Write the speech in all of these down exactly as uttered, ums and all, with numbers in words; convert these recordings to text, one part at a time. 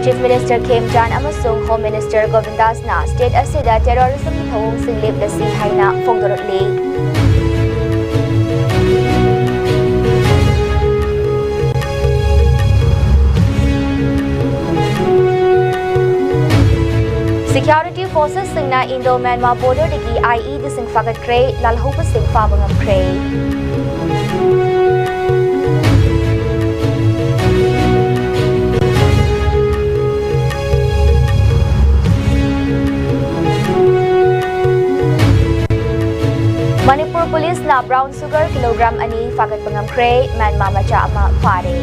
Chief Minister Khemchand ꯑꯃꯁꯨꯡ Home Minister ꯒꯣꯕꯤꯟꯗꯥꯁꯅ state ꯑꯁꯤꯗ terrorism ꯒꯤ ꯊꯧꯑꯣꯡꯁꯤꯡ ꯂꯦꯞꯂꯁꯤ ꯍꯥꯏꯅ ꯐꯣꯡꯗꯣꯔꯛꯂꯤ꯫ Security forces ꯁꯤꯡꯅ Indo-Myanmar border ꯗꯒꯤ I E D ꯁꯤꯡ ꯐꯥꯒꯠꯈ꯭ꯔꯦ, ꯂꯥꯜꯍꯧꯕꯁꯤꯡ ꯐꯥꯕ ꯉꯝꯈ꯭ꯔꯦ꯫ ꯃꯅꯤꯄꯨꯔ ꯄꯨꯂꯤꯁꯅ brown sugar kilogram ꯑꯅꯤ ꯐꯥꯒꯠꯄ ꯉꯝꯈ꯭ꯔꯦ, ꯃ꯭ꯌꯥꯟꯃꯥꯔ ꯃꯆꯥ ꯑꯃ ꯐꯥꯔꯦ꯫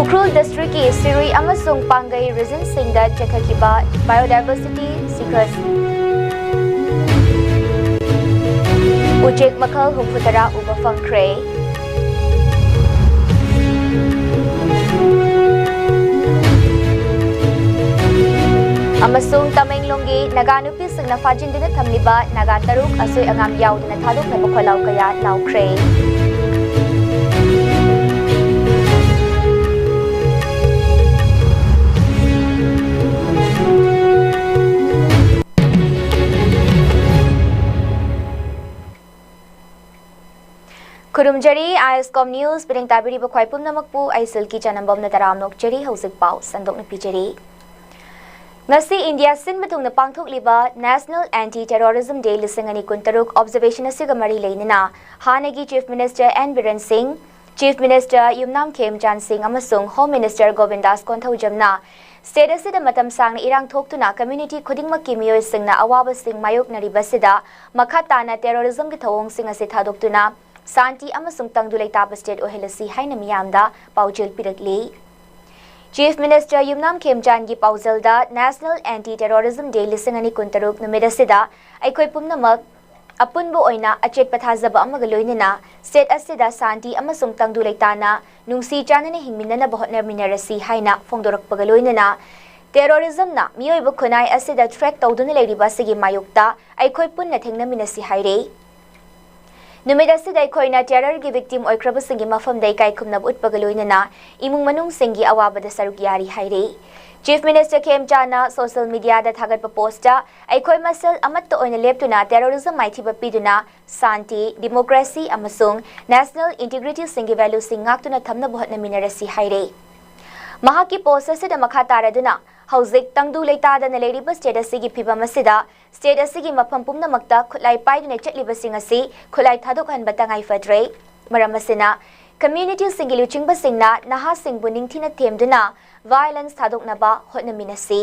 ꯎꯈ꯭ꯔꯨꯜ district ꯀꯤ ꯁꯤꯔꯨꯏ ꯑꯃꯁꯨꯡ ꯄꯥꯡꯒꯩ region ꯁꯤꯡꯗ ꯆꯦꯟꯊꯈꯤꯕ biodiversity seekers ꯎꯆꯦꯛ ꯃꯈꯜ ꯍꯨꯝꯐꯨꯇꯔꯥ ꯎꯕ ꯐꯪꯈ꯭ꯔꯦ꯫ ꯑꯃꯁꯨꯡ ꯇꯃꯦꯡꯂꯣꯡꯒꯤ ꯅꯥꯒꯥ ꯅꯨꯄꯤꯁꯤꯡꯅ ꯐꯥꯖꯤꯟꯗꯨꯅ ꯊꯝꯂꯤꯕ ꯅꯥꯒꯥ ꯇꯔꯨꯛ ꯑꯁꯣꯏ ꯑꯉꯥꯝ ꯌꯥꯎꯗꯅ ꯊꯥꯗꯣꯛꯅꯕ ꯈꯣꯜꯂꯥꯎ ꯀꯌꯥ ꯂꯥꯎꯈ꯭ꯔꯦ꯫ ꯈꯨꯔꯨꯝꯖꯔꯤ, ISCOM news ꯄꯔꯦꯡ ꯇꯥꯕꯤꯔꯤꯕ ꯈ꯭ꯋꯥꯏ ꯄꯨꯝꯅꯃꯛꯄꯨ ꯑꯩ ꯁꯤꯜꯀꯤ ꯆꯅꯝꯕꯝꯅ ꯇꯔꯥꯝꯅ ꯑꯣꯛꯆꯔꯤ꯫ ꯍꯧꯖꯤꯛ ꯄꯥꯎ ꯁꯟꯗꯣꯛꯅ ꯄꯤꯖꯔꯤ꯫ ꯉꯁꯤ ꯏꯟꯗꯤꯌꯥ ꯁꯤꯟꯕ ꯊꯨꯡꯅ ꯄꯥꯡꯊꯣꯛꯂꯤꯕ National Anti Terrorism Day ꯂꯤꯁꯤꯡ ꯑꯅꯤ ꯀꯨꯟꯇꯔꯨꯛ observation ꯑꯁꯤꯒ ꯃꯔꯤ ꯂꯩꯅꯅ ꯍꯥꯟꯅꯒꯤ Chief Minister N ꯕꯤꯔꯦꯟ ꯁꯤꯡ, Chief Minister ꯌꯨꯝꯅꯥꯝ ꯈꯦꯝꯆꯥꯟ ꯁꯤꯡ ꯑꯃꯁꯨꯡ Home Minister ꯒꯣꯕꯤꯟꯗꯥꯁ ꯀꯣꯟꯊꯧꯖꯝꯅ state ꯑꯁꯤꯗ ꯃꯇꯝ ꯁꯥꯡꯅ ꯏꯔꯥꯡ ꯊꯣꯛꯇꯨꯅ community ꯈꯨꯗꯤꯡꯃꯛꯀꯤ ꯃꯤꯑꯣꯏꯁꯤꯡꯅ ꯑꯋꯥꯕꯁꯤꯡ ꯃꯥꯌꯣꯛꯅꯔꯤꯕꯁꯤꯗ ꯃꯈꯥ ꯇꯥꯅ terrorism ꯒꯤ ꯊꯧꯑꯣꯡꯁꯤꯡ ꯑꯁꯤ ꯊꯥꯗꯣꯛꯇꯨꯅ ꯁꯥꯟꯇꯤ ꯑꯃꯁꯨꯡ ꯇꯪꯗꯨ ꯂꯩꯇꯥꯕ state ꯑꯣꯏꯍꯜꯂꯁꯤ ꯍꯥꯏꯅ ꯃꯤꯌꯥꯝꯗ ꯄꯥꯎꯖꯦꯜ ꯄꯤꯔꯛꯂꯤ꯫ Chief Minister ꯌꯨꯝꯅꯥꯝ ꯈꯦꯝꯆꯥꯟꯒꯤ ꯄꯥꯎꯖꯦꯜꯗ National Anti Terrorism Day ꯂꯤꯁꯤꯡ ꯑꯅꯤ ꯀꯨꯟꯇꯔꯨꯛ ꯅꯨꯃꯤꯠ ꯑꯁꯤꯗ ꯑꯩꯈꯣꯏ ꯄꯨꯝꯅꯃꯛ ꯑꯄꯨꯟꯕ ꯑꯣꯏꯅ ꯑꯆꯦꯠꯄ ꯊꯥꯖꯕ ꯑꯃꯒ ꯂꯣꯏꯅꯅ state ꯑꯁꯤꯗ ꯁꯥꯟꯇꯤ ꯑꯃꯁꯨꯡ ꯇꯪꯗꯨ ꯂꯩꯇꯥꯅ ꯅꯨꯡꯁꯤ ꯆꯥꯟꯅꯅ ꯍꯤꯡꯃꯤꯟꯅꯅꯕ ꯍꯣꯠꯅꯃꯤꯟꯅꯔꯁꯤ ꯍꯥꯏꯅ ꯐꯣꯡꯗꯣꯔꯛꯄꯒ ꯂꯣꯏꯅꯅ Terrorismꯅ ꯃꯤꯑꯣꯏꯕ ꯈꯨꯟꯅꯥꯏ ꯑꯁꯤꯗ threat ꯇꯧꯗꯨꯅ ꯂꯩꯔꯤꯕ ꯑꯁꯤꯒꯤ ꯃꯥꯌꯣꯛꯇ ꯑꯩꯈꯣꯏ ꯄꯨꯟꯅ ꯊꯦꯡꯅꯃꯤꯟꯅꯁꯤ ꯍꯥꯏꯔꯤ꯫ ꯅꯨꯃꯤꯠ ꯑꯁꯤꯗ ꯑꯩꯈꯣꯏꯅ terrorꯒꯤ victim ꯑꯣꯏꯈ꯭ꯔꯕꯁꯤꯡꯒꯤ ꯃꯐꯝꯗ ꯏꯀꯥꯏ ꯈꯨꯝꯅꯕ ꯎꯠꯄꯒ ꯂꯣꯏꯅꯅ ꯏꯃꯨꯡ ꯃꯅꯨꯡꯁꯤꯡꯒꯤ ꯑꯋꯥꯕꯗ ꯁꯔꯨꯛ ꯌꯥꯔꯤ ꯍꯥꯏꯔꯤ꯫ Chief Minister ꯈꯦꯝꯆꯥꯅ social mediaꯗ ꯊꯥꯒꯠꯄ postꯇ ꯑꯩꯈꯣꯏ ꯃꯁꯦꯜ ꯑꯃꯠꯇ ꯑꯣꯏꯅ ꯂꯦꯞꯇꯨꯅ terrorism ꯃꯥꯏꯊꯤꯕ ꯄꯤꯗꯨꯅ ꯁꯥꯟꯇꯤ, democracy ꯑꯃꯁꯨꯡ national integrityꯁꯤꯡꯒꯤ valueꯁꯤꯡ ꯉꯥꯛꯇꯨꯅ ꯊꯝꯅꯕ ꯍꯣꯠꯅꯃꯤꯟꯅꯔꯁꯤ ꯍꯥꯏꯔꯤ꯫ ꯃꯍꯥꯛꯀꯤ post ꯑꯁꯤꯗ ꯃꯈꯥ ꯇꯥꯔꯗꯨꯅ ꯍꯧꯖꯤꯛ ꯇꯪꯗꯨ ꯂꯩꯇꯥꯗꯅ ꯂꯩꯔꯤꯕ state ꯑꯁꯤꯒꯤ ꯐꯤꯚꯝ ꯑꯁꯤꯗ state ꯑꯁꯤꯒꯤ ꯃꯐꯝ ꯄꯨꯝꯅꯃꯛꯇ ꯈꯨꯠꯂꯥꯏ ꯄꯥꯏꯗꯨꯅ ꯆꯠꯂꯤꯕꯁꯤꯡ ꯑꯁꯤ ꯈꯨꯠꯂꯥꯏ ꯊꯥꯗꯣꯛꯍꯟꯕ ꯇꯉꯥꯏ ꯐꯗ꯭ꯔꯦ꯫ ꯃꯔꯝ ꯑꯁꯤꯅ communityꯁꯤꯡꯒꯤ ꯂꯨꯆꯤꯡꯕꯁꯤꯡꯅ ꯅꯍꯥꯁꯤꯡꯕꯨ ꯅꯤꯡꯊꯤꯅ ꯊꯦꯝꯗꯨꯅ violence ꯊꯥꯗꯣꯛꯅꯕ ꯍꯣꯠꯅꯃꯤꯟꯅꯁꯤ꯫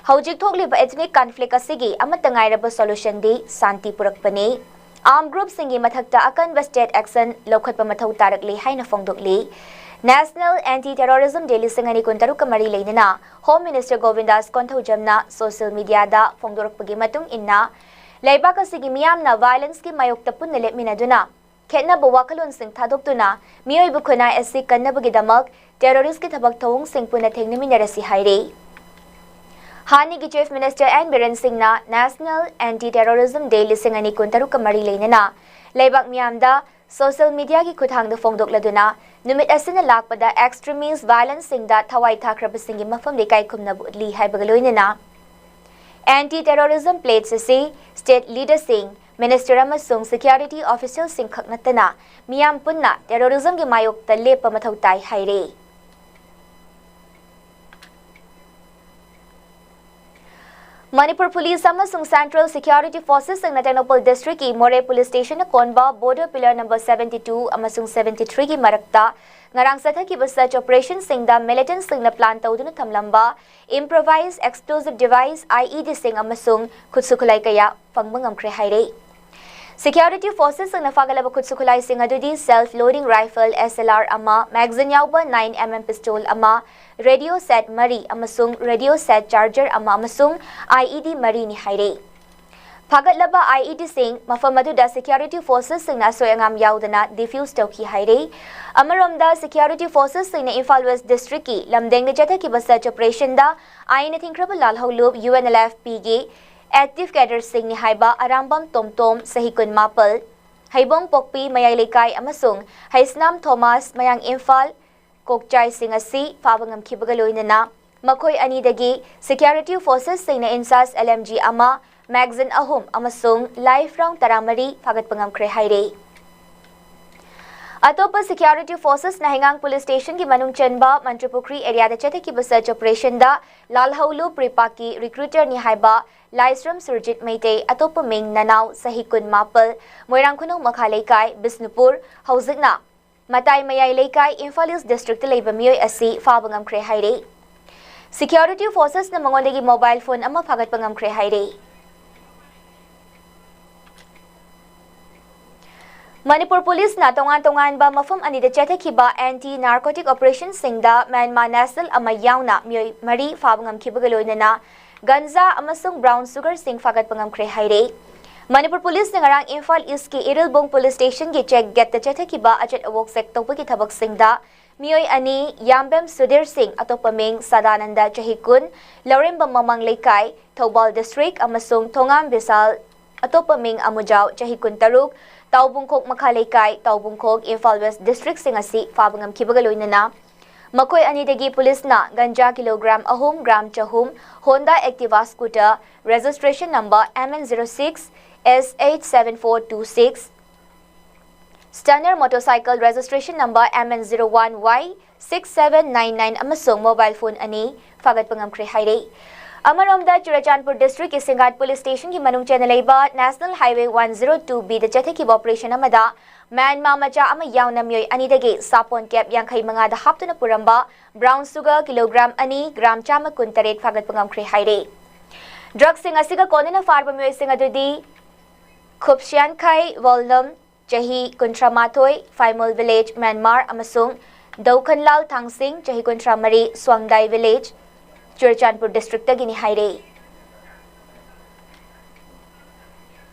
ꯍꯧꯖꯤꯛ ꯊꯣꯛꯂꯤꯕ ethnic conflict ꯑꯁꯤꯒꯤ ꯑꯃꯠꯇ ꯉꯥꯏꯔꯕ solutionꯗꯤ ꯁꯥꯟꯇꯤ ꯄꯨꯔꯛꯄꯅꯤ꯫ Armed groupꯁꯤꯡꯒꯤ ꯃꯊꯛꯇ ꯑꯀꯟꯕ state action ꯂꯧꯈꯠꯄ ꯃꯊꯧ ꯇꯥꯔꯛꯂꯤ ꯍꯥꯏꯅ ꯐꯣꯡꯗꯣꯛꯂꯤ꯫ National Anti Terrorism Day ꯂꯤꯁꯤꯡ ꯑꯅꯤ ꯀꯨꯟꯇꯔꯨꯛꯀ ꯃꯔꯤ ꯂꯩꯅꯅ Home Minister ꯒꯣꯕꯤꯟꯗꯥꯁ ꯀꯣꯟꯊꯧꯖꯝꯅ social mediaꯗ ꯐꯣꯡꯗꯣꯔꯛꯄꯒꯤ ꯃꯇꯨꯡ ꯏꯟꯅ, ꯂꯩꯕꯥꯛ ꯑꯁꯤꯒꯤ ꯃꯤꯌꯥꯝꯅ violenceꯀꯤ ꯃꯥꯌꯣꯛꯇ ꯄꯨꯟꯅ ꯂꯦꯞꯃꯤꯟꯅꯗꯨꯅ ꯈꯦꯠꯅꯕ ꯋꯥꯈꯜꯂꯣꯟꯁꯤꯡ ꯊꯥꯗꯣꯛꯇꯨꯅ ꯃꯤꯑꯣꯏꯕ ꯈꯨꯟꯅꯥꯏ ꯑꯁꯤ ꯀꯟꯅꯕꯒꯤꯗꯃꯛ terroristꯀꯤ ꯊꯕꯛ ꯊꯧꯑꯣꯡꯁꯤꯡ ꯄꯨꯟꯅ ꯊꯦꯡꯅꯃꯤꯟꯅꯔꯁꯤ ꯍꯥꯏꯔꯤ꯫ ꯍꯥꯟꯅꯒꯤ Chief Minister N ꯕꯤꯔꯦꯟ ꯁꯤꯡꯅ National Anti Terrorism Day ꯂꯤꯁꯤꯡ ꯑꯅꯤ ꯀꯨꯟꯇꯔꯨꯛꯀ ꯃꯔꯤ ꯂꯩꯅꯅ ꯂꯩꯕꯥꯛ ꯃꯤꯌꯥꯝꯗ social mediaꯒꯤ ꯈꯨꯠꯊꯥꯡꯗ ꯐꯣꯡꯗꯣꯛꯂꯗꯨꯅ ꯅꯨꯃꯤꯠ ꯑꯁꯤꯅ ꯂꯥꯛꯄꯗ extremist violenceꯁꯤꯡꯗ ꯊꯋꯥꯏ ꯊꯥꯈ꯭ꯔꯕꯁꯤꯡꯒꯤ ꯃꯐꯝꯗ ꯏꯀꯥꯏ ꯈꯨꯝꯅꯕ ꯎꯠꯂꯤ ꯍꯥꯏꯕꯒ ꯂꯣꯏꯅꯅ anti terrorism pledge ꯑꯁꯤ state leaderꯁꯤꯡ, minister ꯑꯃꯁꯨꯡ security officialꯁꯤꯡ ꯈꯛ ꯅꯠꯇꯅ ꯃꯤꯌꯥꯝ ꯄꯨꯟꯅ terrorismꯒꯤ ꯃꯥꯌꯣꯛꯇ ꯂꯦꯞꯄ ꯃꯊꯧ ꯇꯥꯏ ꯍꯥꯏꯔꯤ꯫ ꯃꯅꯤꯄꯨꯔ Police ꯑꯃꯁꯨꯡ Central Security Forcesꯁꯤꯡꯅ ꯇꯦꯡꯅꯧꯄꯜ districtꯀꯤ ꯃꯣꯔꯦ police stationꯅ ꯀꯣꯟꯕ border pillar number seventy two ꯑꯃꯁꯨꯡ seventy threeꯒꯤ ꯃꯔꯛꯇ ꯉꯔꯥꯡ ꯆꯠꯊꯈꯤꯕ search operationꯁꯤꯡꯗ militantꯁꯤꯡꯅ plan ꯇꯧꯗꯨꯅ ꯊꯝꯂꯝꯕ improvised explosive device, IEDꯁꯤꯡ ꯑꯃꯁꯨꯡ ꯈꯨꯠꯁꯨ ꯈꯨꯠꯂꯥꯏ ꯀꯌꯥ ꯐꯪꯕ ꯉꯝꯈ꯭ꯔꯦ ꯍꯥꯏꯔꯦ꯫ Security forcesꯁꯤꯡꯅ ꯐꯥꯒꯠꯂꯕ ꯈꯨꯠꯁꯨ ꯈꯨꯠꯂꯥꯏꯁꯤꯡ ꯑꯗꯨꯗꯤ self loading rifle, SLR ꯑꯃ, magazine ꯌꯥꯎꯕ nine MM pistol ꯑꯃ, radio set ꯃꯔꯤ ꯑꯃꯁꯨꯡ radio set charger ꯑꯃ ꯑꯃꯁꯨꯡ IED ꯃꯔꯤꯅꯤ ꯍꯥꯏꯔꯦ꯫ ꯐꯥꯒꯠꯂꯕ IEDꯁꯤꯡ ꯃꯐꯝ ꯑꯗꯨꯗ security forcesꯁꯤꯡꯅ ꯑꯁꯣꯏ ꯑꯉꯥꯝ ꯌꯥꯎꯗꯅ defuse ꯇꯧꯈꯤ ꯍꯥꯏꯔꯤ꯫ ꯑꯃꯔꯣꯝꯗ, security forcesꯁꯤꯡꯅ ꯏꯝꯐꯥꯜ West Districtꯀꯤ ꯂꯝꯗꯦꯡꯗ ꯆꯠꯊꯈꯤꯕ search operationꯗ ꯑꯥꯏꯟꯅ ꯊꯤꯡꯈ꯭ꯔꯕ ꯂꯥꯜꯍꯧꯂꯨꯞ UNLFPꯒꯤ active cadreꯁꯤꯡꯅꯤ ꯍꯥꯏꯕ ꯑꯔꯥꯝꯕꯝ ꯇꯣꯝꯇꯣꯝ, ꯆꯍꯤ ꯀꯨꯟꯃꯥꯄꯜ, ꯍꯩꯕꯣꯡ ꯄꯣꯛꯄꯤ ꯃꯌꯥꯏ ꯂꯩꯀꯥꯏ ꯑꯃꯁꯨꯡ ꯍꯩꯁꯅꯥꯝ ꯊꯣꯃꯥꯁ, ꯃꯌꯥꯡ ꯏꯝꯐꯥꯜ, ꯀꯣꯛꯆꯥꯏꯁꯤꯡ ꯑꯁꯤ ꯐꯥꯕ ꯉꯝꯈꯤꯕꯒ ꯂꯣꯏꯅꯅ ꯃꯈꯣꯏ ꯑꯅꯤꯗꯒꯤ security forcesꯁꯤꯡꯅ INSAS LMG ꯑꯃ, magazine ꯑꯍꯨꯝ ꯑꯃꯁꯨꯡ live round ꯇꯔꯥꯃꯔꯤ ꯐꯥꯒꯠꯄ ꯉꯝꯈ꯭ꯔꯦ ꯍꯥꯏꯔꯤ꯫ ꯑꯇꯣꯞꯄ security forcesꯅ ꯍꯩꯉꯥꯡ police stationꯒꯤ ꯃꯅꯨꯡ ꯆꯟꯕ ꯃꯟꯇ꯭ꯔꯤꯄꯨꯈ꯭ꯔꯤ areaꯗ ꯆꯠꯊꯈꯤꯕ search operationꯗ ꯂꯥꯜꯍꯧꯂꯨꯞ ꯔꯤꯄꯥꯛꯀꯤ recruiterꯅꯤ ꯍꯥꯏꯕ ꯂꯥꯏꯁ꯭ꯔꯝ ꯁꯨꯔꯖꯤꯠ ꯃꯩꯇꯩ, ꯑꯇꯣꯞꯄ ꯃꯤꯡ ꯅꯅꯥꯎ, ꯆꯍꯤ ꯀꯨꯟꯃꯥꯄꯜ, ꯃꯣꯏꯔꯥꯡ ꯈꯨꯅꯧ ꯃꯈꯥ ꯂꯩꯀꯥꯏ, ꯕꯤꯁꯅꯨꯄꯨꯔ, ꯍꯧꯖꯤꯛꯅ ꯃꯇꯥꯏ ꯃꯌꯥꯏ ꯂꯩꯀꯥꯏ, ꯏꯝꯐꯥꯜ East Districtꯇ ꯂꯩꯕ ꯃꯤꯑꯣꯏ ꯑꯁꯤ ꯐꯥꯕ ꯉꯝꯈ꯭ꯔꯦ ꯍꯥꯏꯔꯤ꯫ Security forcesꯅ ꯃꯉꯣꯟꯗꯒꯤ mobile phone ꯑꯃ ꯐꯥꯒꯠꯄ ꯉꯝꯈ꯭ꯔꯦ ꯍꯥꯏꯔꯤ꯫ ꯃꯅꯤꯄꯨꯔ ꯄꯨꯂꯤꯁꯅ ꯇꯣꯉꯥꯟ ꯇꯣꯉꯥꯟꯕ ꯃꯐꯝ ꯑꯅꯤꯗ ꯆꯠꯊꯈꯤꯕ anti narcotic operationꯁꯤꯡꯗ ꯃ꯭ꯌꯥꯟꯃꯥꯔ national ꯑꯃ ꯌꯥꯎꯅ ꯃꯤꯑꯣꯏ ꯃꯔꯤ ꯐꯥꯕ ꯉꯝꯈꯤꯕꯒ ꯂꯣꯏꯅꯅ ꯒꯟꯖꯥ ꯑꯃꯁꯨꯡ brown sugarꯁꯤꯡ ꯐꯥꯒꯠꯄ ꯉꯝꯈ꯭ꯔꯦ ꯍꯥꯏꯔꯦ꯫ ꯃꯅꯤꯄꯨꯔ ꯄꯨꯂꯤꯁꯅ ꯉꯔꯥꯡ Imphal Eastꯀꯤ Irilbung police stationꯒꯤ check gateꯇ ꯆꯠꯊꯈꯤꯕ ꯑꯆꯠ ꯑꯋꯣꯛ check ꯇꯧꯕꯒꯤ ꯊꯕꯛꯁꯤꯡꯗ ꯃꯤꯑꯣꯏ ꯑꯅꯤ, ꯌꯥꯝꯕꯦꯝ ꯁꯨꯙꯤꯔ ꯁꯤꯡ, ꯑꯇꯣꯞꯄ ꯃꯤꯡ ꯁꯗꯥꯅꯟꯗ, ꯆꯍꯤ ꯀꯨꯟ, ꯂꯧꯔꯦꯝꯕꯝ ꯃꯃꯥꯡ ꯂꯩꯀꯥꯏ, ꯊꯧꯕꯥꯜ district, ꯑꯃꯁꯨꯡ ꯊꯣꯉꯥꯝ ꯕꯤꯁꯥꯜ, ꯑꯇꯣꯞꯄ ꯃꯤꯡ ꯑꯃꯨꯖꯥꯎ, ꯆꯍꯤ ꯀꯨꯟꯇꯔꯨꯛ, ꯇꯥꯎꯕꯨꯡꯈꯣꯛ ꯃꯈꯥ ꯂꯩꯀꯥꯏ, ꯇꯥꯎꯕꯨꯡꯈꯣꯛ, ꯏꯝꯐꯥꯜ West districtꯁꯤꯡ ꯑꯁꯤ ꯐꯥꯕ ꯉꯝꯈꯤꯕꯒ ꯂꯣꯏꯅꯅ ꯃꯈꯣꯏ ꯑꯅꯤꯗꯒꯤ ꯄꯨꯂꯤꯁꯅ ꯒꯟꯖꯥ kilogram ꯑꯍꯨꯝ, gram ꯆꯍꯨꯝ, Honda Activa scooter, registration number MN zero six SH seven four two six, Stunner motorcycle, registration number MN zero one Y six seven nine nine, ꯑꯃꯁꯨꯡ mobile phone ꯑꯅꯤ ꯐꯥꯒꯠꯄ ꯉꯝꯈ꯭ꯔꯦ ꯍꯥꯏꯔꯦ꯫ ꯑꯃꯔꯣꯝꯗ, ꯆꯨꯔꯆꯥꯟꯄꯨꯔ districtꯀꯤ ꯁꯤꯡꯒꯥꯠ police stationꯒꯤ ꯃꯅꯨꯡ ꯆꯟꯅ ꯂꯩꯕ National Highway one zero two Bꯗ ꯆꯠꯊꯈꯤꯕ operation ꯑꯃꯗ Myanmar ꯃꯆꯥ ꯑꯃ ꯌꯥꯎꯅ ꯃꯤꯑꯣꯏ ꯑꯅꯤꯗꯒꯤ ꯁꯥꯄꯣꯟ cap ꯌꯥꯡꯈꯩ ꯃꯉꯥꯗ ꯍꯥꯞꯇꯨꯅ ꯄꯨꯔꯝꯕ brown sugar kilogram ꯑꯅꯤ, gram ꯆꯥꯝꯃ ꯀꯨꯟꯇꯔꯦꯠ ꯐꯥꯒꯠꯄ ꯉꯝꯈ꯭ꯔꯦ ꯍꯥꯏꯔꯦ꯫ Drugꯁꯤꯡ ꯑꯁꯤꯒ ꯀꯣꯟꯅꯅ ꯐꯥꯔꯕ ꯃꯤꯑꯣꯏꯁꯤꯡ ꯑꯗꯨꯗꯤ ꯈꯨꯞꯁꯤꯌꯥꯟꯈꯥꯏ ꯋꯣꯜꯅꯝ, ꯆꯍꯤ ꯀꯨꯟꯊ꯭ꯔꯥ ꯃꯥꯊꯣꯏ, ꯐꯥꯏꯃꯣꯜ village, ꯃ꯭ꯌꯥꯟꯃꯥꯔ, ꯑꯃꯁꯨꯡ ꯗꯧꯈꯟꯂꯥꯜ ꯊꯥꯡꯁꯤꯡ, ꯆꯍꯤ ꯀꯨꯟꯊ꯭ꯔꯥ ꯃꯔꯤ, ꯁ꯭ꯋꯥꯡꯗꯥꯏ village, ꯆꯨꯔꯆꯥꯟꯄꯨꯔ districtꯇꯒꯤꯅꯤ ꯍꯥꯏꯔꯦ꯫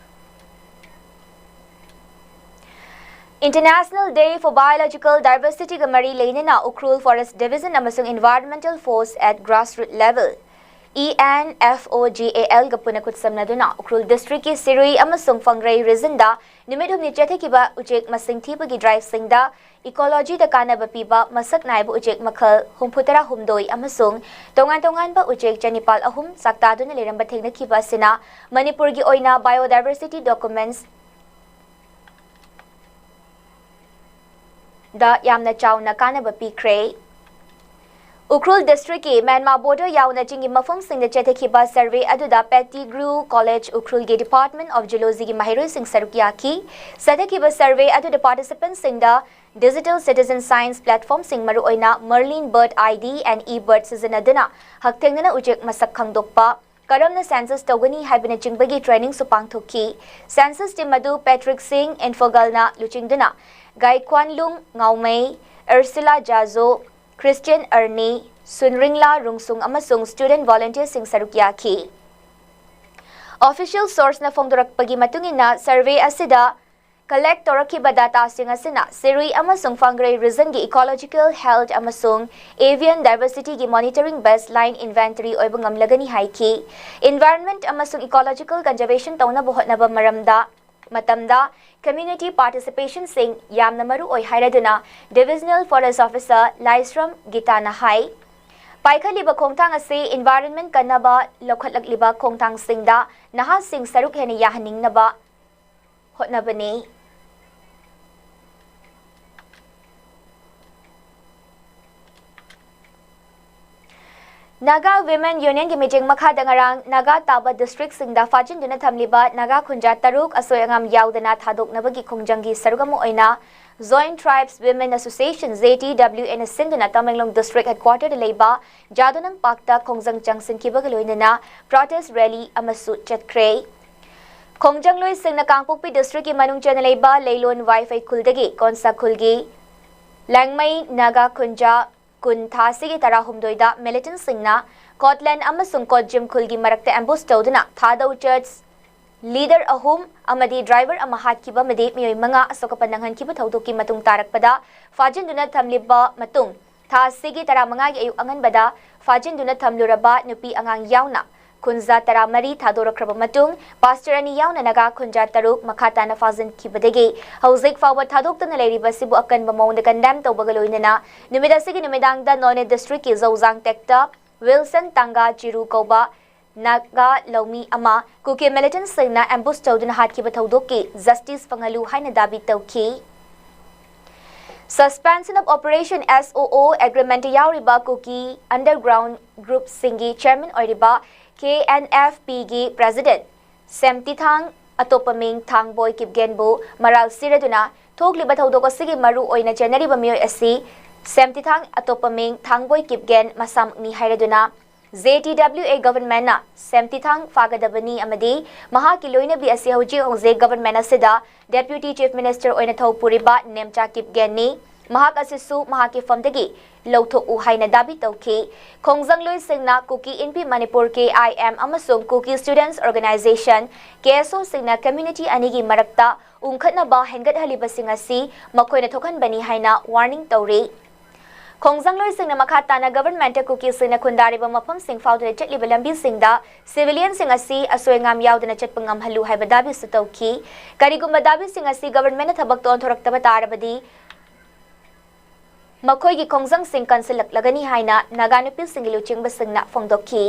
International Day for Biological Diversity ꯒ ꯃꯔꯤ ꯂꯩꯅꯅ ꯎꯈ꯭ꯔꯨꯜ Forest Division ꯑꯃꯁꯨꯡ Environmental Force at Grassroots Level, E N F O G A L ꯒ ꯄꯨꯟꯅ ꯈꯨꯠꯁꯝꯅꯗꯨꯅ ꯎꯈ꯭ꯔꯨꯜ district ꯀꯤ ꯁꯤꯔꯨꯏ ꯑꯃꯁꯨꯡ ꯐꯪꯔꯩ region ꯗ ꯅꯨꯃꯤꯠ ꯍꯨꯝꯅꯤ ꯆꯠꯊꯈꯤꯕ ꯎꯆꯦꯛ ꯃꯁꯤꯡ ꯊꯤꯕꯒꯤ drive ꯁꯤꯡꯗ ecology ꯗ ꯀꯥꯟꯅꯕ ꯄꯤꯕ ꯃꯁꯛ ꯅꯥꯏꯕ ꯎꯆꯦꯛ ꯃꯈꯜ ꯍꯨꯝꯐꯨ ꯇꯔꯥ ꯍꯨꯝꯗꯣꯏ ꯑꯃꯁꯨꯡ ꯇꯣꯉꯥꯟ ꯇꯣꯉꯥꯟꯕ ꯎꯆꯦꯛ ꯆꯅꯤꯄꯥꯜ ꯑꯍꯨꯝ ꯆꯥꯛꯇꯥꯗꯨꯅ ꯂꯩꯔꯝꯕ ꯊꯦꯡꯅꯈꯤꯕ ꯑꯁꯤꯅ ꯃꯅꯤꯄꯨꯔꯒꯤ ꯑꯣꯏꯅ biodiversity documents ꯗ ꯌꯥꯝꯅ ꯆꯥꯎꯅ ꯀꯥꯟꯅꯕ ꯄꯤꯈ꯭ꯔꯦ꯫ ꯎꯈ꯭ꯔꯨꯜ district ꯀꯤ ꯃ꯭ꯌꯥꯟꯃꯥꯔ border ꯌꯥꯎꯅ ꯆꯤꯡꯒꯤ ꯃꯐꯝꯁꯤꯡꯗ ꯆꯠꯊꯈꯤꯕ survey ꯑꯗꯨꯗ Pettigrew College ꯎꯈ꯭ꯔꯨꯜꯒꯤ Department of Zoology ꯒꯤ ꯃꯍꯩꯔꯣꯏꯁꯤꯡ ꯁꯔꯨꯛ ꯌꯥꯈꯤ꯫ ꯆꯠꯊꯈꯤꯕ survey ꯑꯗꯨꯗ participant ꯁꯤꯡꯗ digital citizen science platform ꯁꯤꯡ, ꯃꯔꯨꯑꯣꯏꯅ Merlin Bird I D and eBird ꯁꯤꯖꯤꯟꯅꯗꯨꯅ ꯍꯛꯊꯦꯡꯅꯅ ꯎꯆꯦꯛ ꯃꯁꯛ ꯈꯪꯗꯣꯛꯄ, ꯀꯔꯝꯅ census ꯇꯧꯒꯅꯤ ꯍꯥꯏꯕꯅꯆꯤꯡꯕꯒꯤ training ꯁꯨ ꯄꯥꯡꯊꯣꯛꯈꯤ꯫ Census team ꯑꯗꯨ Patrick Singh, ꯏꯝꯐꯥꯜꯅ ꯂꯨꯆꯤꯡꯗꯨꯅ, ꯒꯥꯏꯈ꯭ꯋꯥꯟꯂꯨꯡ ꯉꯥꯎꯃꯩ, ꯑꯔꯁꯤꯂꯥ ꯖꯥꯖꯣ, ꯈ꯭ꯔꯤꯁꯇꯤꯌꯟ ꯑꯔꯅꯤ, ꯁꯨꯟꯔꯤꯡꯂꯥ ꯔꯨꯡꯁꯨꯡ ꯑꯃꯁꯨꯡ student volunteer ꯁꯤꯡ ꯁꯔꯨꯛ ꯌꯥꯈꯤ꯫ Official source ꯅ ꯐꯣꯡꯗꯣꯔꯛꯄꯒꯤ ꯃꯇꯨꯡ ꯏꯟꯅ, survey ꯑꯁꯤꯗ collect ꯇꯧꯔꯛꯈꯤꯕ data ꯁꯤꯡ ꯑꯁꯤꯅ ꯁꯤꯔꯨꯏ ꯑꯃꯁꯨꯡ ꯐꯪꯔꯩ region ꯒꯤ ecological health ꯑꯃꯁꯨꯡ avian diversity ꯒꯤ monitoring baseline inventory ꯑꯣꯏꯕ ꯉꯝꯂꯒꯅꯤ ꯍꯥꯏꯈꯤ꯫ Environment ꯑꯃꯁꯨꯡ ecological conservation ꯇꯧꯅꯕ ꯍꯣꯠꯅꯕ ꯃꯔꯝꯗ, ꯃꯇꯝꯗ community participation ꯁꯤꯡ ꯌꯥꯝꯅ ꯃꯔꯨ ꯑꯣꯏ ꯍꯥꯏꯔꯗꯨꯅ Divisional Forest Officer ꯂꯥꯏꯁ꯭ꯔꯝ ꯒꯤꯇꯥꯅ ꯍꯥꯏ꯫ ꯄꯥꯏꯈꯠꯂꯤꯕ ꯈꯣꯡꯊꯥꯡ ꯑꯁꯤ environment ꯀꯟꯅꯕ ꯂꯧꯈꯠꯂꯛꯂꯤꯕ ꯈꯣꯡꯊꯥꯡꯁꯤꯡꯗ ꯅꯍꯥꯁꯤꯡ ꯁꯔꯨꯛ ꯍꯦꯟꯅ ꯌꯥꯍꯟꯅꯤꯡꯅꯕ ꯍꯣꯠꯅꯕꯅꯤ꯫ Naga Women Union ꯒꯤ ꯃꯤꯠꯌꯦꯡ ꯃꯈꯥꯗ ꯉꯔꯥꯡ ꯅꯥꯒꯥ ꯇꯥꯕ district ꯁꯤꯡꯗ ꯐꯥꯖꯤꯟꯗꯨꯅ ꯊꯝꯂꯤꯕ ꯅꯥꯒꯥ ꯈꯨꯟꯖꯥ ꯇꯔꯨꯛ ꯑꯁꯣꯏ ꯑꯉꯥꯝ ꯌꯥꯎꯗꯅ ꯊꯥꯗꯣꯛꯅꯕꯒꯤ ꯈꯣꯡꯖꯪꯒꯤ ꯁꯔꯨꯛ ꯑꯃ ꯑꯣꯏꯅ Joint Tribes Women Association, J T W A ꯅ ꯁꯤꯟꯗꯨꯅ ꯇꯃꯦꯡꯂꯣꯡ district headquarter ꯗ ꯂꯩꯕ ꯖꯥꯗꯣꯅꯪ park ꯇ ꯈꯣꯡꯖꯪ ꯆꯪꯁꯤꯟꯈꯤꯕꯒ ꯂꯣꯏꯅꯅ protest rally ꯑꯃꯁꯨ ꯆꯠꯈ꯭ꯔꯦ꯫ ꯈꯣꯡꯖꯪꯂꯣꯏꯁꯤꯡꯅ ꯀꯥꯡꯄꯣꯛꯄꯤ district ꯀꯤ ꯃꯅꯨꯡ ꯆꯟꯅ ꯂꯩꯕ ꯂꯩꯂꯣꯟ ꯋꯥꯏꯐꯩ ꯈꯨꯜꯗꯒꯤ ꯀꯣꯟꯁꯥ ꯈꯨꯜꯒꯤ ꯂꯥꯡꯃꯩ ꯅꯥꯒꯥ ꯈꯨꯟꯖꯥ ꯀꯨꯟ, ꯊꯥꯁꯤꯒꯤ ꯇꯔꯥꯍꯨꯝꯗꯣꯏꯗ militant ꯁꯤꯡꯅ ꯀꯣꯠꯂꯦꯟ ꯑꯃꯁꯨꯡ ꯀꯣꯠꯖꯤꯝ ꯈꯨꯜꯒꯤ ꯃꯔꯛꯇ ambush ꯇꯧꯗꯨꯅ ꯊꯥꯗꯧ church ꯂꯤꯗꯔ ꯑꯍꯨꯝ ꯑꯃꯗꯤ ꯗ꯭ꯔꯥꯏꯚꯔ ꯑꯃ ꯍꯥꯠꯈꯤꯕ ꯑꯃꯗꯤ ꯃꯤꯑꯣꯏ ꯃꯉꯥ ꯑꯁꯣꯛ ꯑꯄꯟ ꯅꯪꯍꯟꯈꯤꯕ ꯊꯧꯗꯣꯛꯀꯤ ꯃꯇꯨꯡ ꯇꯥꯔꯛꯄꯗ ꯐꯥꯖꯤꯟꯗꯨꯅ ꯊꯝꯂꯤꯕ ꯃꯇꯨꯡ, ꯊꯥ ꯑꯁꯤꯒꯤ ꯇꯔꯥꯃꯉꯥꯒꯤ ꯑꯌꯨꯛ ꯑꯉꯟꯕꯗ ꯐꯥꯖꯤꯟꯗꯨꯅ ꯊꯝꯂꯨꯔꯕ ꯅꯨꯄꯤ ꯑꯉꯥꯡ ꯌꯥꯎꯅ ꯈꯨꯟꯖꯥ ꯇꯔꯥꯃꯔꯤ ꯊꯥꯗꯣꯔꯛꯈ꯭ꯔꯕ ꯃꯇꯨꯡ, ꯄꯥꯁꯇꯔ ꯑꯅꯤ ꯌꯥꯎꯅ ꯅꯥꯒꯥ ꯈꯨꯟꯖꯥ ꯇꯔꯨꯛ ꯃꯈꯥ ꯇꯥꯅ ꯐꯥꯖꯤꯟꯈꯤꯕꯗꯒꯤ ꯍꯧꯖꯤꯛ ꯐꯥꯎꯕ ꯊꯥꯗꯣꯛꯇꯅ ꯂꯩꯔꯤꯕ ꯑꯁꯤꯕꯨ ꯑꯀꯟꯕ ꯃꯑꯣꯡꯗ ꯀꯟꯗꯦꯝ ꯇꯧꯕꯒ ꯂꯣꯏꯅꯅ ꯅꯨꯃꯤꯠ ꯑꯁꯤꯒꯤ ꯅꯨꯃꯤꯗꯥꯡꯗ ꯅꯣꯅꯦ ꯗꯤꯁꯇ꯭ꯔꯤꯛꯀꯤ ꯖꯧꯖꯥꯡ ꯇꯦꯛꯇ ꯋꯤꯜꯁꯟ ꯇꯥꯡꯒꯥ ꯆꯤꯔꯨ ꯀꯧꯕ ꯅꯥꯒꯥ ꯂꯧꯃꯤ ꯑꯃ ꯀꯨꯀꯤ ꯃꯤꯂꯤꯇꯦꯟꯠꯁꯤꯡꯅ ꯑꯦꯝꯕꯨꯁ ꯇꯧꯗꯨꯅ ꯍꯥꯠꯈꯤꯕ ꯊꯧꯗꯣꯛꯀꯤ ꯖꯁꯇꯤꯁ ꯐꯪꯍꯜꯂꯨ ꯍꯥꯏꯅ ꯗꯥꯕꯤ ꯇꯧꯈꯤ꯫ Suspension of Operation, S O O, agreement ꯌꯥꯎꯔꯤꯕ ꯀꯨꯀꯤ ꯑꯟꯗꯔꯒ꯭ꯔꯥꯎꯟ ꯒ꯭ꯔꯨꯞꯁꯤꯡꯒꯤ ꯆꯤꯌꯔꯃꯦꯟ ꯑꯣꯏꯔꯤꯕ ꯀꯦ ꯑꯦꯟ ꯑꯦꯐ ꯄꯤꯒꯤ ꯄ꯭ꯔꯦꯁꯤꯗꯦꯟꯠ ꯁꯦꯝꯇꯤꯊꯥꯡ, ꯑꯇꯣꯞꯄ ꯃꯤꯡ ꯊꯥꯡꯕꯣꯏ ꯀꯤꯞꯒꯦꯟꯕꯨ ꯃꯔꯥꯜ ꯁꯤꯔꯗꯨꯅ ꯊꯣꯛꯂꯤꯕ ꯊꯧꯗꯣꯛ ꯑꯁꯤꯒꯤ ꯃꯔꯨ ꯑꯣꯏꯅ ꯆꯦꯟꯅꯔꯤꯕ ꯃꯤꯑꯣꯏ ꯑꯁꯤ ꯁꯦꯝꯇꯤꯊꯥꯡ, ꯑꯇꯣꯞꯄ ꯃꯤꯡ ꯊꯥꯡꯕꯣꯏ Kipgen ꯃꯁꯥꯃꯛꯅꯤ ꯍꯥꯏꯔꯗꯨꯅ, J T W A ꯒꯚꯔꯟꯃꯦꯟꯠꯅ ꯁꯦꯝꯇꯤꯊꯥꯡ ꯐꯥꯒꯗꯕꯅꯤ ꯑꯃꯗꯤ ꯃꯍꯥꯛꯀꯤ ꯂꯣꯏꯅꯕꯤ ꯑꯁꯤ ꯍꯧꯖꯤꯛ ꯍꯧꯖꯤꯛ ꯒꯚꯔꯟꯃꯦꯟꯠ ꯑꯁꯤꯗ ꯗꯦꯄ꯭ꯌꯨꯇꯤ ꯆꯤꯐ ꯃꯤꯅꯤꯁꯇꯔ ꯑꯣꯏꯅ ꯊꯧ ꯄꯨꯔꯤꯕ ꯅꯦꯝꯆꯥ ꯀꯤꯞꯒꯦꯟꯅꯤ, ꯃꯍꯥꯛ ꯑꯁꯤꯁꯨ ꯃꯍꯥꯛꯀꯤ ꯐꯝꯗꯒꯤ ꯂꯧꯊꯣꯛꯎ ꯍꯥꯏꯅ ꯗꯥꯕꯤ ꯇꯧꯈꯤ꯫ ꯈꯣꯡꯖꯪꯂꯣꯏꯁꯤꯡꯅ ꯀꯨꯀꯤ ꯏꯟꯄꯤ ꯃꯅꯤꯄꯨꯔ, K I M, ꯑꯃꯁꯨꯡ ꯀꯨꯀꯤ ꯁ꯭ꯇꯨꯗꯦꯟꯠꯁ ꯑꯣꯔꯒꯅꯥꯏꯖꯦꯁꯟ, K S O, ꯁꯤꯡꯅ ꯀꯝꯃ꯭ꯌꯨꯅꯤꯇꯤ ꯑꯅꯤꯒꯤ ꯃꯔꯛꯇ ꯎꯪꯈꯠꯅꯕ ꯍꯦꯟꯒꯠꯍꯜꯂꯤꯕꯁꯤꯡ ꯑꯁꯤ ꯃꯈꯣꯏꯅ ꯊꯣꯛꯍꯟꯕꯅꯤ ꯍꯥꯏꯅ ꯋꯥꯔꯅꯤꯡ ꯇꯧꯔꯤ꯫ ꯈꯣꯡꯖꯪꯂꯣꯏꯁꯤꯡꯅ ꯃꯈꯥ ꯇꯥꯅ ꯒꯚꯔꯟꯃꯦꯟꯠꯇ ꯀꯨꯀꯤꯁꯤꯡꯅ ꯈꯨꯟꯗꯥꯔꯤꯕ ꯃꯐꯝꯁꯤꯡ ꯐꯥꯎꯗꯨꯅ ꯆꯠꯂꯤꯕ ꯂꯝꯕꯤꯁꯤꯡꯗ ꯁꯤꯚꯤꯂꯤꯌꯟꯁꯤꯡ ꯑꯁꯤ ꯑꯁꯣꯏ ꯑꯉꯥꯝ ꯌꯥꯎꯗꯅ ꯆꯠꯄ ꯉꯝꯍꯜꯂꯨ ꯍꯥꯏꯕ ꯗꯥꯕꯤꯁꯨ ꯇꯧꯈꯤ꯫ ꯀꯔꯤꯒꯨꯝꯕ ꯗꯥꯕꯤꯁꯤꯡ ꯑꯁꯤ ꯒꯚꯔꯟꯃꯦꯟꯠꯅ ꯊꯕꯛꯇ ꯑꯣꯟꯊꯣꯔꯛꯇꯕ ꯇꯥꯔꯕꯗꯤ ꯃꯈꯣꯏꯒꯤ ꯈꯣꯡꯖꯪꯁꯤꯡ ꯀꯟꯁꯤꯜꯂꯛꯂꯒꯅꯤ ꯍꯥꯏꯅ ꯅꯥꯒꯥ ꯅꯨꯄꯤꯁꯤꯡꯒꯤ ꯂꯨꯆꯤꯡꯕꯁꯤꯡꯅ ꯐꯣꯡꯗꯣꯛꯈꯤ꯫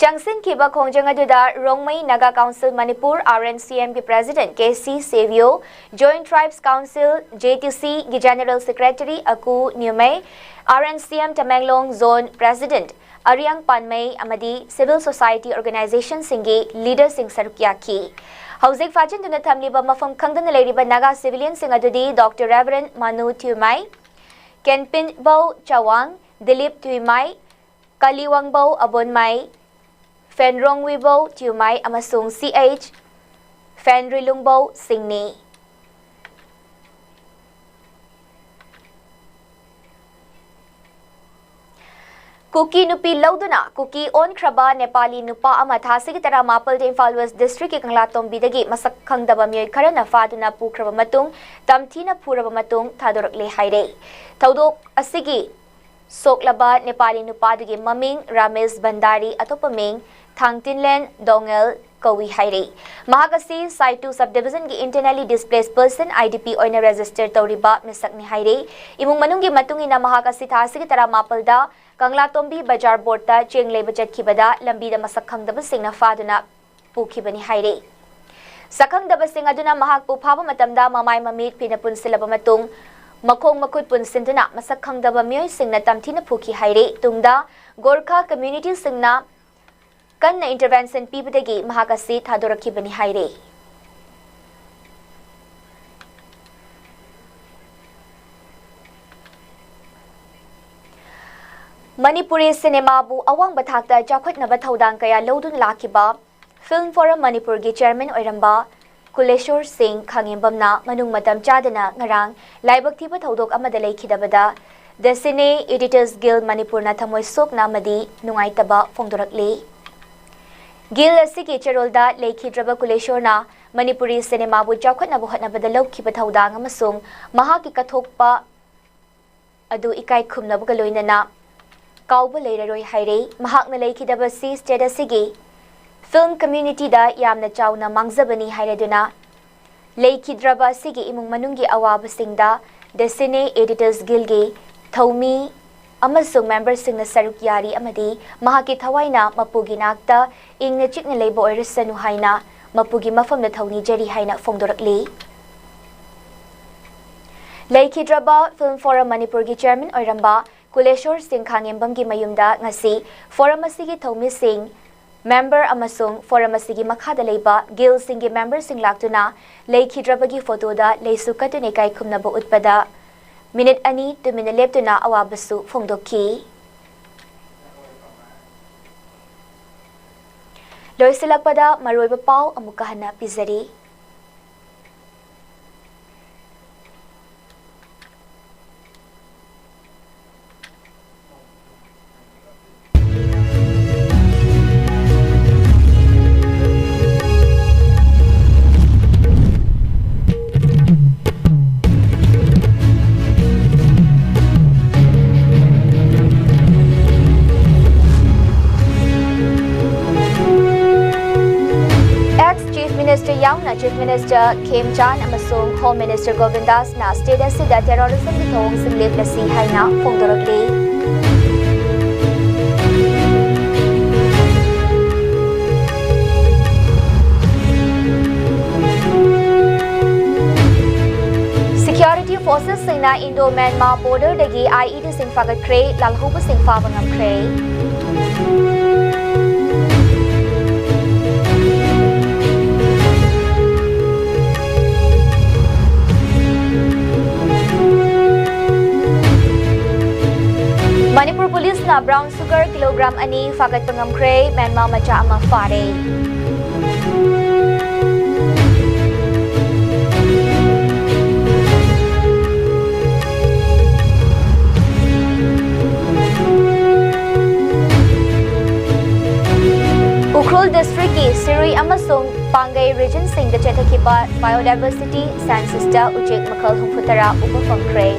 ꯆꯪꯁꯤꯟꯈꯤꯕ ꯈꯣꯡꯖꯪ ꯑꯗꯨꯗ Rongmei Naga council Manipur, R N C M, ꯒꯤ president K C Sebio, Joint Tribes Council, J T C, ꯒꯤ general secretary Aku Nyumei, R N C M Tamenglong zone president Ariyang Panmei ꯑꯃꯗꯤ ꯁꯤꯚꯤꯜ ꯁꯣꯁꯥꯏꯇꯤ ꯑꯣꯔꯒꯅꯥꯏꯖꯦꯁꯟꯁꯤꯡꯒꯤ ꯂꯤꯗꯔꯁꯤꯡ ꯁꯔꯨꯛ ꯌꯥꯈꯤ꯫ ꯍꯧꯖꯤꯛ ꯐꯥꯖꯤꯟꯗꯨꯅ ꯊꯝꯂꯤꯕ ꯃꯐꯝ ꯈꯪꯗꯅ ꯂꯩꯔꯤꯕ ꯅꯥꯒꯥ ꯁꯤꯚꯤꯂꯤꯌꯟꯁꯤꯡ ꯑꯗꯨꯗꯤ ꯗꯣꯛꯇꯔ ꯔꯦꯚꯔꯦꯟ ꯃꯥꯅꯨ ꯊ꯭ꯌꯨꯃꯥꯏ, ꯀꯦꯟꯄꯤꯟꯕꯧ ꯆꯋꯥꯡ, ꯗꯤꯂꯤꯞ ꯊ꯭ꯌꯨꯃꯥꯏ, ꯀꯂꯤꯋꯥꯡꯕꯧ ꯑꯕꯣꯟꯃꯥꯏ, ꯐꯦꯟꯔꯣꯡꯋꯤꯕꯧ ꯊ꯭ꯌꯨꯃꯥꯏ ꯑꯃꯁꯨꯡ C H ꯐꯦꯟꯔꯤꯂꯨꯡꯕꯧ ꯁꯤꯡꯅꯤ꯫ ꯀꯨꯀꯤ ꯅꯨꯄꯤ ꯂꯧꯗꯨꯅ ꯀꯨꯀꯤ ꯑꯣꯟꯈ꯭ꯔꯕ ꯅꯦꯄꯥꯂꯤ ꯅꯨꯄꯥ ꯑꯃ ꯊꯥꯁꯤꯒꯤ ꯇꯔꯥꯃꯥꯄꯜꯗ ꯏꯝꯐꯥꯜ ꯋꯦꯁ ꯗꯤꯁꯇ꯭ꯔꯤꯛꯀꯤ ꯀꯪꯂꯥꯇꯣꯝꯕꯤꯗꯒꯤ ꯃꯁꯛ ꯈꯪꯗꯕ ꯃꯤꯑꯣꯏ ꯈꯔꯅ ꯐꯥꯗꯨꯅ ꯄꯨꯈ꯭ꯔꯕ ꯃꯇꯨꯡ, ꯇꯝꯊꯤꯅ ꯐꯨꯔꯕ ꯃꯇꯨꯡ ꯊꯥꯗꯣꯔꯛꯂꯦ ꯍꯥꯏꯔꯦ꯫ ꯊꯧꯗꯣꯛ ꯑꯁꯤꯒꯤ ꯁꯣꯛꯂꯕ ꯅꯦꯄꯥꯂꯤ ꯅꯨꯄꯥꯗꯨꯒꯤ ꯃꯃꯤꯡ ꯔꯥꯃꯦꯁ ꯚꯟꯗꯥꯔꯤ, ꯑꯇꯣꯞꯄ ꯃꯤꯡ ꯊꯥꯡꯇꯤꯟꯂꯦꯟ ꯗꯣꯉꯦꯜ ꯀꯧꯏ ꯍꯥꯏꯔꯤ꯫ ꯃꯍꯥꯛ ꯑꯁꯤ ꯁꯥꯏꯇꯨ ꯁꯕ ꯗꯤꯕꯤꯖꯟꯒꯤ internally displaced person, IDP, ꯑꯣꯏꯅ ꯔꯦꯖꯤꯁꯇꯔ ꯇꯧꯔꯤꯕ ꯃꯤꯁꯛꯅꯤ ꯍꯥꯏꯔꯤ꯫ ꯏꯃꯨꯡ ꯃꯅꯨꯡꯒꯤ ꯃꯇꯨꯡ ꯏꯟꯅ ꯃꯍꯥꯛ ꯑꯁꯤ ꯊꯥ ꯑꯁꯤꯒꯤ ꯇꯔꯥꯃꯥꯄꯜꯗ ꯀꯪꯂꯥꯇꯣꯝꯕꯤ ꯕꯖꯥꯔ ꯕꯣꯔꯗꯇ ꯆꯦꯡ ꯂꯩꯕ ꯆꯠꯈꯤꯕꯗ ꯂꯝꯕꯤꯗ ꯃꯁꯛ ꯈꯪꯗꯕꯁꯤꯡꯅ ꯐꯥꯗꯨꯅ ꯄꯨꯈꯤꯕꯅꯤ ꯍꯥꯏꯔꯤ꯫ ꯁꯛꯈꯪꯗꯕꯁꯤꯡ ꯑꯗꯨꯅ ꯃꯍꯥꯛꯄꯨ ꯐꯥꯕ ꯃꯇꯝꯗ ꯃꯃꯥꯏ ꯃꯃꯤꯠ ꯐꯤꯅ ꯄꯨꯟꯁꯤꯜꯂꯕ ꯃꯇꯨꯡ, ꯃꯈꯣꯡ ꯃꯈꯨꯠ ꯄꯨꯟꯁꯤꯟꯗꯨꯅ ꯃꯁꯛ ꯈꯪꯗꯕ ꯃꯤꯑꯣꯏꯁꯤꯡꯅ ꯇꯝꯊꯤꯅ ꯐꯨꯈꯤ ꯍꯥꯏꯔꯤ꯫ ꯇꯨꯡꯗ ꯒꯣꯔꯈꯥ ꯀꯝꯃ꯭ꯌꯨꯅꯤꯇꯤꯁꯤꯡꯅ ꯀꯟꯅ intervention ꯄꯤꯕꯗꯒꯤ ꯃꯍꯥꯛ ꯑꯁꯤ ꯊꯥꯗꯣꯔꯛꯈꯤꯕꯅꯤ ꯍꯥꯏꯔꯤ꯫ ꯃꯅꯤꯄꯨꯔꯤ ꯁꯤꯅꯦꯃꯥꯕꯨ ꯑꯋꯥꯡꯕ ꯊꯥꯛꯇ ꯆꯥꯎꯈꯠꯅꯕ ꯊꯧꯗꯥꯡ ꯀꯌꯥ ꯂꯧꯗꯨꯅ ꯂꯥꯛꯈꯤꯕ ꯐꯤꯜꯝ ꯐꯣꯔꯝ ꯃꯅꯤꯄꯨꯔꯒꯤ ꯆꯤꯌꯔꯃꯦꯟ ꯑꯣꯏꯔꯝꯕ ꯀꯨꯂꯦꯁꯣꯔ ꯁꯤꯡ ꯈꯥꯉꯦꯝꯕꯝꯅ ꯃꯅꯨꯡ ꯃꯇꯝ ꯆꯥꯗꯅ ꯉꯔꯥꯡ ꯂꯥꯏꯕꯛ ꯊꯤꯕ ꯊꯧꯗꯣꯛ ꯑꯃꯗ ꯂꯩꯈꯤꯗꯕꯗ The Cine Editors Guild ꯃꯅꯤꯄꯨꯔꯅ ꯊꯃꯣꯏ ꯁꯣꯛꯅ ꯑꯃꯗꯤ ꯅꯨꯡꯉꯥꯏꯇꯕ ꯐꯣꯡꯗꯣꯔꯛꯂꯤ꯫ ꯒꯤꯜ ꯑꯁꯤꯒꯤ ꯆꯦꯔꯣꯜꯗ ꯂꯩꯈꯤꯗ꯭ꯔꯕ ꯀꯨꯂꯦꯁꯣꯔꯅ ꯃꯅꯤꯄꯨꯔꯤ ꯁꯤꯅꯦꯃꯥꯕꯨ ꯆꯥꯎꯈꯠꯅꯕ ꯍꯣꯠꯅꯕꯗ ꯂꯧꯈꯤꯕ ꯊꯧꯗꯥꯡ ꯑꯃꯁꯨꯡ ꯃꯍꯥꯛꯀꯤ ꯀꯠꯊꯣꯛꯄ ꯑꯗꯨ ꯏꯀꯥꯏ ꯈꯨꯝꯅꯕꯒ ꯂꯣꯏꯅꯅ ꯀꯥꯎꯕ ꯂꯩꯔꯔꯣꯏ ꯍꯥꯏꯔꯦ꯫ ꯃꯍꯥꯛꯅ ꯂꯩꯈꯤꯗꯕꯁꯤ state ꯑꯁꯤꯒꯤ ꯐꯤꯜꯝ ꯀꯝꯃ꯭ꯌꯨꯅꯤꯇꯤꯗ ꯌꯥꯝꯅ ꯆꯥꯎꯅ ꯃꯥꯡꯖꯕꯅꯤ ꯍꯥꯏꯔꯗꯨꯅ, ꯂꯩꯈꯤꯗ꯭ꯔꯕ ꯑꯁꯤꯒꯤ ꯏꯃꯨꯡ ꯃꯅꯨꯡꯒꯤ ꯑꯋꯥꯕꯁꯤꯡꯗ The Cine Editors Guildꯒꯤ ꯊꯧꯃꯤ ꯑꯃꯁꯨꯡ ꯃꯦꯝꯕꯔꯁꯤꯡꯅ ꯁꯔꯨꯛ ꯌꯥꯔꯤ ꯑꯃꯗꯤ ꯃꯍꯥꯛꯀꯤ ꯊꯋꯥꯏꯅ ꯃꯄꯨꯒꯤ ꯅꯥꯛꯇ ꯏꯪꯅ ꯆꯤꯛꯅ ꯂꯩꯕ ꯑꯣꯏꯔꯁꯅꯨ ꯍꯥꯏꯅ ꯃꯄꯨꯒꯤ ꯃꯐꯝꯗ ꯊꯧꯅꯤꯖꯔꯤ ꯍꯥꯏꯅ ꯐꯣꯡꯗꯣꯔꯛꯂꯤ꯫ ꯂꯩꯈꯤꯗ꯭ꯔꯕ ꯐꯤꯜꯝ ꯐꯣꯔꯝ ꯃꯅꯤꯄꯨꯔꯒꯤ ꯆꯤꯌꯔꯃꯦꯟ ꯑꯣꯏꯔꯝꯕ ꯀꯨꯂꯦꯁꯣꯔ ꯁꯤꯡ ꯈꯥꯉꯦꯝꯕꯝꯒꯤ ꯃꯌꯨꯝꯗ ꯉꯁꯤ ꯐꯣꯔꯝ ꯑꯁꯤꯒꯤ ꯊꯧꯃꯤꯁꯤꯡ, ꯃꯦꯝꯕꯔ ꯑꯃꯁꯨꯡ ꯐꯣꯔꯝ ꯑꯁꯤꯒꯤ ꯃꯈꯥꯗ ꯂꯩꯕ ꯒꯤꯜꯁꯤꯡꯒꯤ ꯃꯦꯝꯕꯔꯁꯤꯡ ꯂꯥꯛꯇꯨꯅ ꯂꯩꯈꯤꯗ꯭ꯔꯕꯒꯤ ꯐꯣꯇꯣꯗ ꯂꯩꯁꯨ ꯀꯠꯇꯨꯅ ꯏꯀꯥꯏ ꯈꯨꯝꯅꯕ ꯎꯠꯄꯗ ꯃꯤꯅꯤꯠ ꯑꯅꯤ ꯇꯨꯃꯤꯟꯅ ꯂꯦꯞꯇꯨꯅ ꯑꯋꯥꯕꯁꯨ ꯐꯣꯡꯗꯣꯛꯈꯤ꯫ ꯂꯣꯏꯁꯤꯜꯂꯛꯄꯗ ꯃꯔꯨꯑꯣꯏꯕ ꯄꯥꯎ ꯑꯃꯨꯛꯀ ꯍꯟꯅ ꯄꯤꯖꯔꯤ꯫ Minister Khemchand ꯑꯃꯁꯨꯡ Home Minister ꯒꯣꯕꯤꯟꯗꯥꯁꯅ state ꯑꯁꯤꯗ terrorism ꯒꯤ ꯊꯧꯑꯣꯡꯁꯤꯡ ꯂꯦꯞꯂꯁꯤ ꯍꯥꯏꯅ ꯐꯣꯡꯗꯣꯔꯛꯂꯤ꯫ Security forces ꯁꯤꯡꯅ Indo-Myanmar border ꯗꯒꯤ I E D ꯁꯤꯡ ꯐꯥꯒꯠꯈ꯭ꯔꯦ, ꯂꯥꯜꯍꯧꯕꯁꯤꯡ ꯐꯥꯕ ꯉꯝꯈ꯭ꯔꯦ꯫ ꯃꯅꯤꯄꯨꯔ ꯄꯨꯂꯤꯁꯅ brown sugar kilogram ꯑꯅꯤ ꯐꯥꯒꯠꯄ ꯉꯝꯈ꯭ꯔꯦ, ꯃ꯭ꯌꯥꯟꯃꯥꯔ ꯃꯆꯥ ꯑꯃ ꯐꯥꯔꯦ꯫ ꯎꯈ꯭ꯔꯨꯜ district ꯀꯤ ꯁꯤꯔꯨꯏ ꯑꯃꯁꯨꯡ ꯄꯥꯡꯒꯩ region ꯁꯤꯡꯗ ꯆꯠꯊꯈꯤꯕ biodiversity census ꯇ ꯎꯆꯦꯛ ꯃꯈꯜ ꯍꯨꯝꯐꯨ ꯇꯔꯥ ꯎꯕ ꯐꯪꯈ꯭ꯔꯦ꯫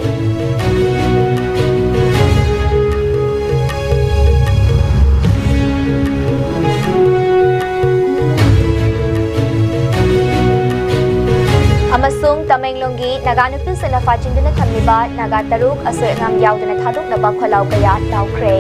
ꯑꯃꯁꯨꯡ ꯇꯃꯦꯡꯂꯣꯡꯒꯤ ꯅꯥꯒꯥ ꯅꯨꯄꯤꯁꯤꯡꯅ ꯐꯥꯖꯤꯟꯗꯨꯅ ꯊꯝꯂꯤꯕ ꯅꯥꯒꯥ ꯇꯔꯨꯛ ꯑꯁꯣꯏ ꯑꯉꯥꯝ ꯌꯥꯎꯗꯅ ꯊꯥꯗꯣꯛꯅꯕ ꯈꯣꯜꯂꯥꯎ ꯀꯌꯥ ꯂꯥꯎꯈ꯭ꯔꯦ꯫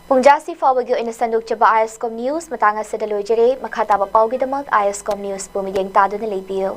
ꯄꯨꯡꯖꯥꯁꯤ ꯐꯥꯎꯕꯒꯤ ꯑꯣꯏꯅ ꯁꯟꯗꯣꯛꯆꯕ ISCOM news ꯃꯇꯥꯡ ꯑꯁꯤꯗ ꯂꯣꯏꯖꯔꯦ꯫ ꯃꯈꯥ ꯇꯥꯕ ꯄꯥꯎꯒꯤꯗꯃꯛ ISCOM news ꯄꯨ ꯃꯤꯠꯌꯦꯡ ꯇꯥꯗꯨꯅ ꯂꯩꯕꯤꯌꯨ꯫